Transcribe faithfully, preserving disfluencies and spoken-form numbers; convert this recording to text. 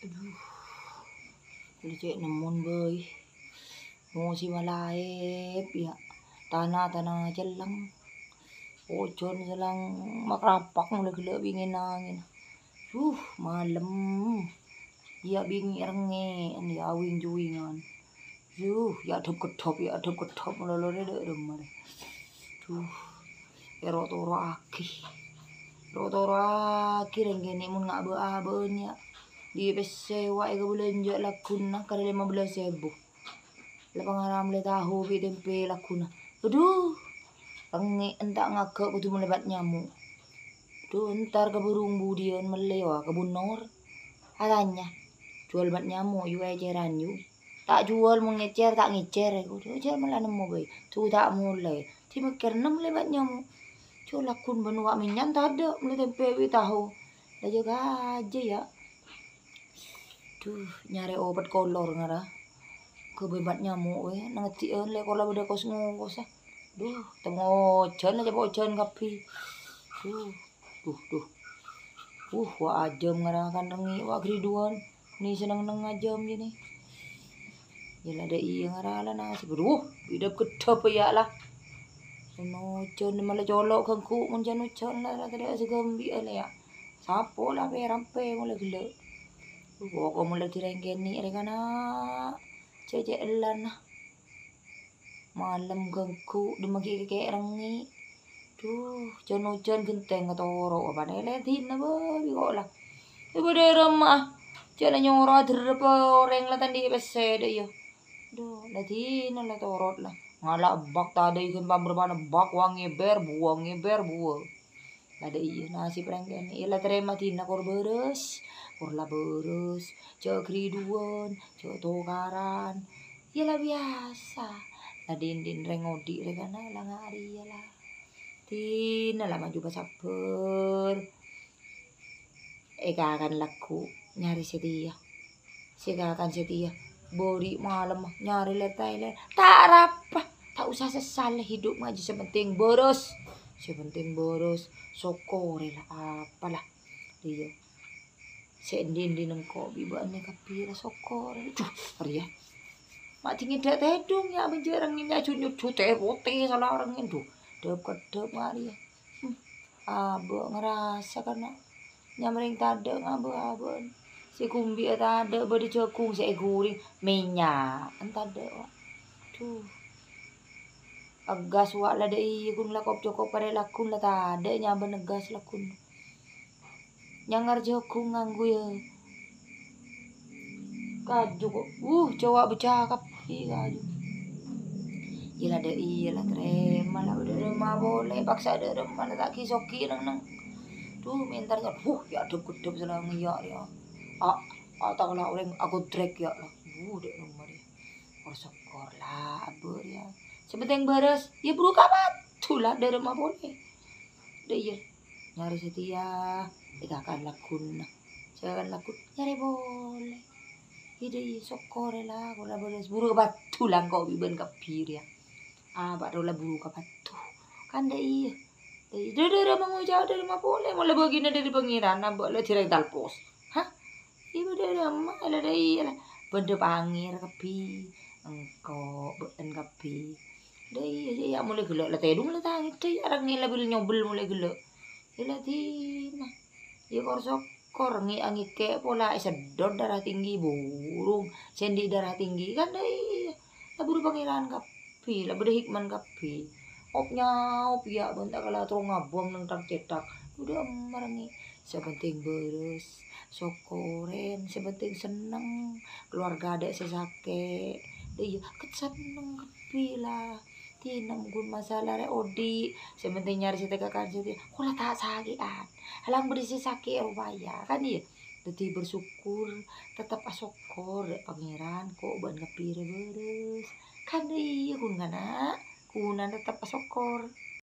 Aduh, la cè' nemmon bhâi. Mosèm malaèp, yâ. Tana-tana celleng. Ojhân celleng makrapak molaè ghellâ' bingèn angèn. Duh, malem. Yâ bingè' rengngè'an, yâ awing-juwingan. Duh, yâ dhep-keddhep, yâ dhep-keddhep, malolo rè dâ' remma rè. Duh, èro-toro'aghi. Ro-toro'aghi rèng kènè' mon nga' bâ'-abâ'ân, yâ. Dhi' pèssè wa' èkabâlânjhâ lagghuna karè lèma bellâs èbu. La pangara mellè taho bi' tèmpè lagghuna. Aduh, rengngè'an ta' ngaghâ' kodhu mellè bat-nyamo'. Duh, entar ka bhurung budiyân mellè, wa, ka Bunor. Atanya, "Juwâl bat-nyamo', yu, ècèran, yu." Ta' juwâl, mon ngècèr, ta' ngècèr, kodhu ècèr mala nemmo bhâi. Duh, ta' molè. Dhi' mèkkèrra mellè bat-nyamo'. Jhâ' lagghun bân wa' mènnya' tadâ', mellè tèmpè bi' taho. La jâgâ ajâ, yâ. Duh, nyarè opèt kolor ngara. Ghâbây bat-nyamo' wè, nangèdhi'ân lè' kola bâdâ kos-ngokosa. Duh, tèmmo ojhân, la capa' ojhân kabbhi. Duh, duh, duh. Wuh, wa' ajâm ngara kan rengngè', wa' ghâriduwân. Ni senneng-neng ajâm jâ ni. Yâ la dâ' iyâ ngara la nasib. Duh, bi' dhep-keddhep yâ la. Mon ojhân mala colo' ganggu, mon jân ojhân la, la tadâ' sè ghâmbi'â la yâ. Sapo la pè-rampè molaè ghellâ'. Poko' molaè dhi' rèng kènè' rè kana'. Cè'-cè' ellana. Malem ganggu, dimma ghi' kè-, kè-, rengngè'. Duh, jân-ojhân ghenteng ngatoro', apa nèlè dina bâbi kok la. Ibu dâremma, jâ' la nyoro aderrep orèng la ta' andi' pèssè dâ' iyâ. Duh, la dina la torot la. Ngala' bak tadâ' iken pamberbana bak wa' ngèbèr, buwâng ngèbèr, buwâng. La dâ' iyâ nasib rèng kènè'. Iyâ la tarèma dina kor bârâs, kor la bârâs, jâ' ghâriduwân, jâ' tokaran. Iyâ la biyasa. La din-din rèng odi' rè kana' la ngari iyâ la. Dina la maju pasabbhâr. Èkakan lagghu' nyarè satèya. Sè kakan satèya, bâri' malem nyarè lèr-taèlèr. Ta' arapa, ta' osa sessal hidup ngajhi, sè penting bârâs. Sè penting bârâs, sokkorè la, apa la. Iyâ. Sè endi-endi nengko' bi' bâ'na kabbhi la sokkorè. Duh, arèya. Ma' dingin dâ' tèdung yâ, bânjârâ ngèn nyajut-nyujut tè potè sala orèng ngèn, duh. Dhep-keddhep arèya. Hmm. Abâ' ngarasa kana' nyamrèng tadâ' ngabâ-abâ'ân. Sè gumbi'â tadâ' bâdâ jhâghung sè èghuring, mènya'an tadâ', wa'. Duh. Èggas, wa', la dâ' iyâ ghun la kop-cokop parè lagghu' la tadâ' nyabân èggas lagghu'. Nyangar jhâghung ngangghuy, yâ. Kaju kok. Uh, cowa bâca kabbhi kaju. Iyâ la dâ' iyâ la tarèma la dâ' remma polè, paksa dâ' remma la ta' ghi-sogghi neng-neng. Duh, mèntar yâ. Huh, yâ dhep-keddhep salang yâ, yâ. A, a, ta' kala orèng agodrèk yâ la. Uh, dâ' remma rè. Kor-sokkor la, abâ' rèya. Sè penting bârâs, yâ buru ka bâdhu la dâ' remma polè. Dâ' iyâ. Nyarè satèya, èkakan lagghuna. Sè kakan lagghu', nyarè polè. Iyâ dâ' iyâ, sokkorè la, kor la bârâs. Buru ka bâdhu la engko' bi' bân kabbhi rèya. Apa' ro la buru ka bâdhu. Kan dâ' iyâ. Dâ' iyâ, dâ', dâ', dâ', mangoca' dâ' remma polè. Mola bâgina dâri Pangèran, abâ' la dirèng talpos. Hah? Iyâ, dâ' remma, la dâ' iyâ la. Bân dâ' pangèr kabbhi. Engko' bâ'en kabbhi. Dâ' iyâ, iyâ, iyâ, molè ghellâ' la tèdung la tangèdhâ, yâ, arèng la bil nyobel molè ghellâ'. Iyâ la dina. Iyâ kor-sokkor ngè'-angèkè' pola èseddot darah tinggi burung. Sè andi' darah tinggi kan dâ' iyâ. La buru Pangèran kabbhi, la bâdâ hikman kabbhi. Op-nyaop yâ bân ta' kala terro ngabâng neng tang cèthak. Buru ammarengngè'. Sè penting bârâs, sokkorèn, sè penting senneng. Keluarga adâ' sè sakè'. Dâ' iyâ, ket senneng kabbhi la. Dina mon ghun masalah rè odi', sè penting nyarè sè tèkakan sè tè-, kola ta' sakè'an. Halang bâdâ sè sakè' ropaya, kan iyâ? Dâddhi bersyukur, tetep asokkor, rè Pangèran, ko' bân kabbhi rè bârâs. Kan iyâ ghun kana', ghunana tetep asokkor.